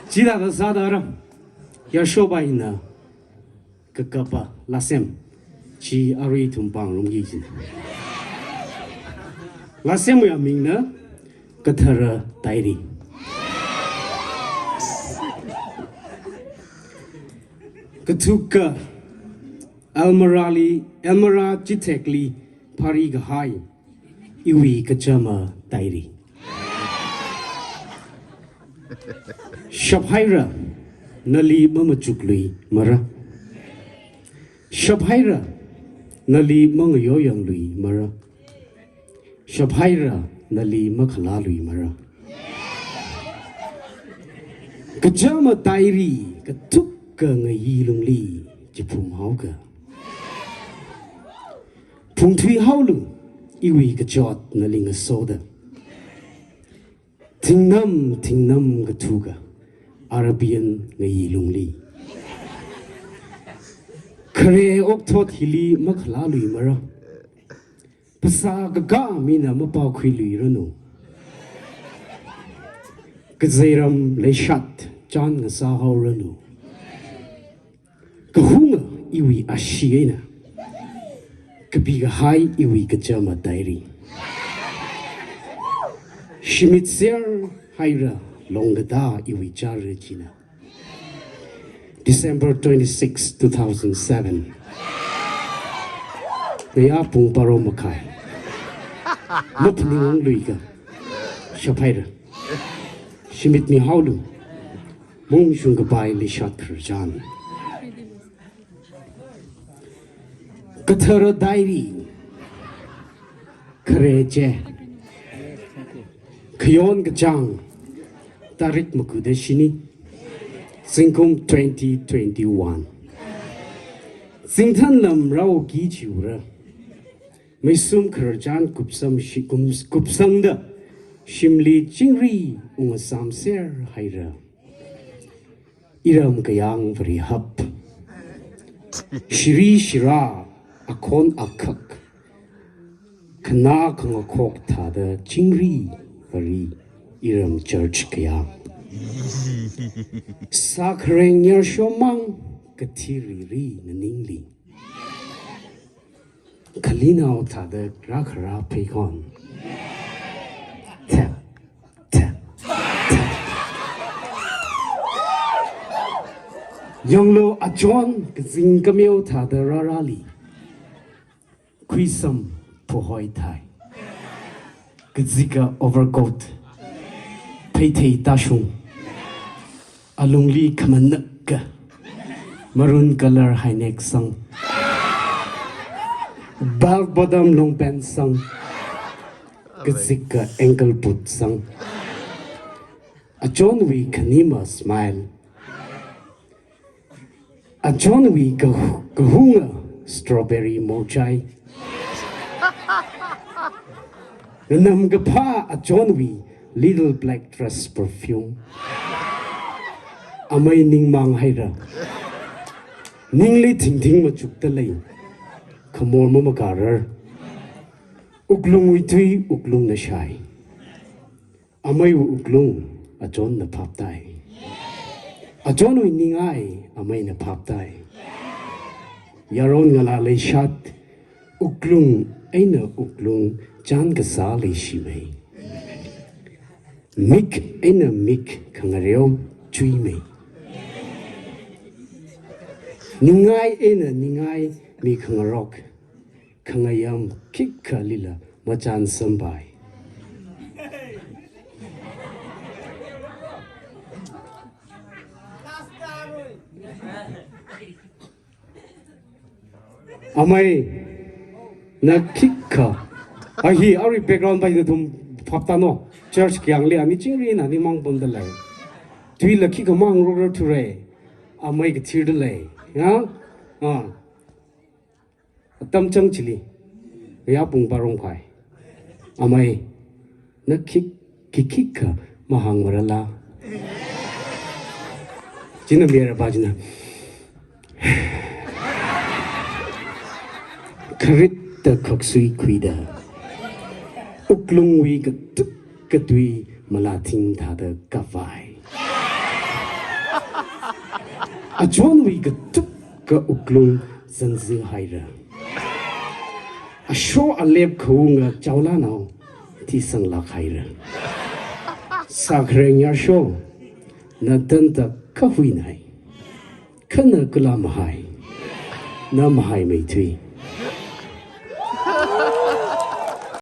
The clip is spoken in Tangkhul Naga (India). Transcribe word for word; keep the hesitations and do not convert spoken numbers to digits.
Chithāda sāda ra, Yarshopaina kakapa lāsem chi arui ithum pāngarumki kajina. Lāsemwui amingna Kathara Diary. Kathuka almirah li, almirah chithekli phari kahai iwui kachama diary. Shaphaira, nali mamachuklui mara. Shaphaira, nali mangayoyanglui mara. Shaphaira, nali makhalālui mara. Kachama diary kathuka ngayi lungli chiphum haoka. Phungthui haolu, iwui kachot nali ngasoda. Thingnam thingnam kathuka Arabian ngayi lungli. Khare okthot hili makhalālui mara. Phasā kakā mina mapākhuilui ranu. Kazeiram leishat chān ngasā haoranu. Kahunga iwui ashee eina kapi kahai iwui kachama diary. Shimit ser haira longkatā iwui chara china. December twenty-six, two thousand seven. Ngayā pung baro makhai. Maphaninglui ka. Shaphaira. Shimit mi haolu. Mungshung kapai leishat khararchan. Kathara diary. Khare che. Khayon kachāng. Tarik makuda shini. Zingkum twenty twenty-one. Zingthanlam rao ki chiura. Meisum khararchan kupsang shi-, kum-, kupsangda shimli chingri ungasam ser haira. Iram kayāng varihap. Shiri shira akhon akhak. Khanā khangakhok thāda chingri vari iram church kayāng. Sākhareng yarsho mang kathiriri nganingli. Khalinao thāda rākhara pheikon. Thep, thep, thep. Yanglu achon kazing kameo thāda rārali. Khuisam phuhoi thai. Kazika overcoat. Pheithei tashung. Alungli khamanaka. Maroon color high neck sang. Bell bottom long pant sang. Kazika ankle boot sang. Achonwui khanima smile. Achonwui kah-, kahunga strawberry morchai. Nganamkaphā achonwui little black dress perfume. Amei ningmang haira. Ningli thingthing machukta lei. Khamor mamakarar. Wuklungwui tui wuklungna shai. Ameiwui wuklung achonna phaptai. Achonwui ningai ameina phaptai. Yaron ngalā leishat wuklung eina wuklung chān kasā leishimei. Mik eina mik khangareo chuimei. Ningai eina ningai mi khangarok. Khangayam khikhalila machān sambai. Amei, na khikha. Ahi, arui background bai nathum phaptano. Church kayāngli ani chingri na ni mang pamda lei. Tuila khikha mang rokra thure. Amei kathirda lei. Ya? Ah. Atam chang chili. Ngayā pung baro makhai. Amei, na khik, khik, khikha mahāng marala. China mera ba china. Kharitta khaksui khuida. Wuklungwui katuk katui malā thing thāda kavai. Achonwui katup kha wuklung zanzing haira. Asho alep khaunga chaolanao thisang lak haira. Sakhareng yarsho, na tanta khahui nai. Khana kala mahai. Na mahai meithui.